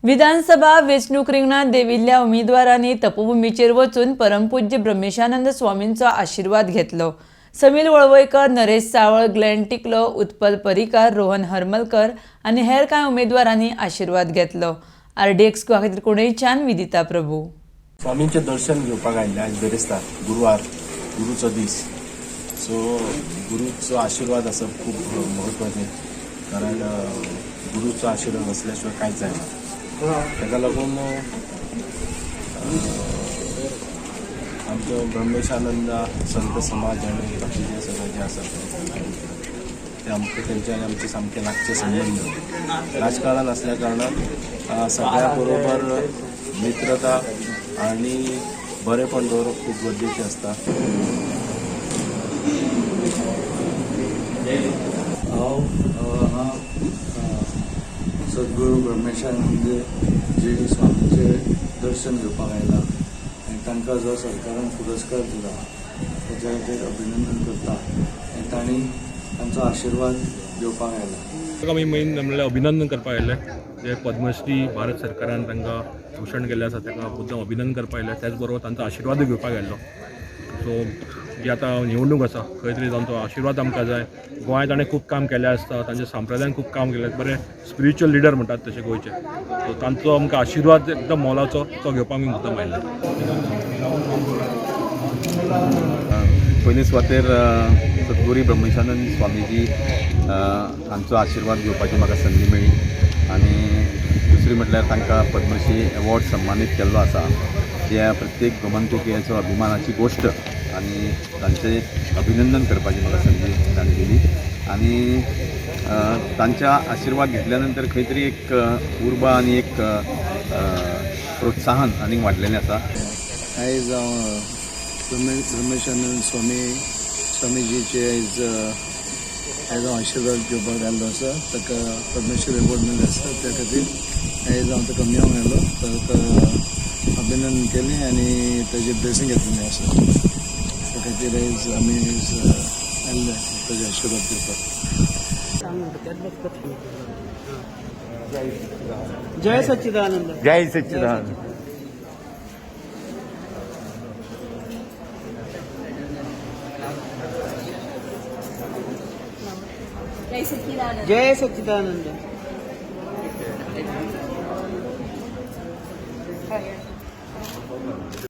विधानसभा वेंचणूक रिंगणांत देविल्ल्या उमेदवारांनी तपोभूमीचेर वचून परमपूज्य ब्रह्मेशानंद स्वामींचो आशिर्वाद घेतलो. समील वळवयकर, नरेश सावळ, ग्लॅन टिकलो, उत्पल पर्रीकार, रोहन हरमलकर आनी हेर कांय उमेदवारांनी आशिर्वाद घेतलो. आरडीएक्स खातीर कुंडयच्यान विदिता प्रभू. स्वामींचें दर्शन घेवपाक आयिल्लें. आयज बेरेस्तार, गुरवार, गुरूचो दीस. सो गुरूचो आशिर्वाद आसप खूब म्हत्वाचें, कारण गुरूचो आशिर्वाद आसल्या शिवाय कांयच जायना. ताका लागून आमचो ब्रह्मेशानंद संत समाज आनी बाकीचे सगळे जे आसात ते आमकां, तेंचे आनी आमचे सामके लागचे संबंद. राजकारणान आसल्या कारणान सगळ्या बरोबर मित्रता आनी बरेपण दवरप खूब गरजेचें आसता. हांव हांगा सद्गुरू ब्रह्मेशानंद जी स्वामीचें दर्शन घेवपाक आयला आनी तांकां जो सरकारान पुरस्कार दिला ताच्या खातीर अभिनंदन करता आनी तांणी तांचो आशिर्वाद घेवपाक आयला. आमी मेन म्हणल्यार अभिनंदन करपाक आयिल्ले. जे पद्मश्री भारत सरकारान तांकां भूषण केल्लें आसा, ताका मुद्दम अभिनंदन करपाक आयिल्ले. त्याच बरोबर तांचो आशिर्वादूय घेवपाक आयिल्लो. सो जी आतां निवडणूक आसा, खंय तरी तांचो आशिर्वाद आमकां जाय. गोंयांत ताणें खूब काम केल्लें आसता, तांच्या संप्रदायान खूब काम केलें, बरे स्पिरिच्युअल लिडर म्हणटात तशे गोंयचे. सो तांचो आमकां आशिर्वाद एकदम मोलाचो, तो घेवपाक आमी मुद्दम आयिल्ले. पयले सुवातेर सद्गुरू ब्रह्मेशानंद स्वामीजी हांचो आशिर्वाद घेवपाची म्हाका संदी मेळ्ळी आनी दुसरी म्हटल्यार तांकां पद्मश्री एवॉर्ड सन्मानीत केल्लो आसा. त्या प्रत्येक गोमंतकीयाचो अभिमानाची गोश्ट आनी तांचे अभिनंदन करपाची म्हाका संदी तांणी दिली आनी तांच्या आशिर्वाद घेतल्या नंतर खंय तरी एक उर्बा आनी एक प्रोत्साहन आनीक वाडलेलें आसा. आयज हांव ब्रह्मेशानंद स्वामीजीचे आयज हांव आशिर्वाद घेवपाक आयिल्लो आसा. ताका पद्मश्री एवॉर्ड मेळ्ळो आसा, त्या खातीर आयज हांव ताका मेळोंक आयलो. ताका अभिनंदन केलें आनी ताजें ब्लेसींग घेतलेलें आसा. त्या खातीर आयज आमी आयज आयिल्ले ताजे आशिर्वाद घेवपाक. जय सच्चिदानंद. जय सच्चिदानंद. जय सच्चिदानंद.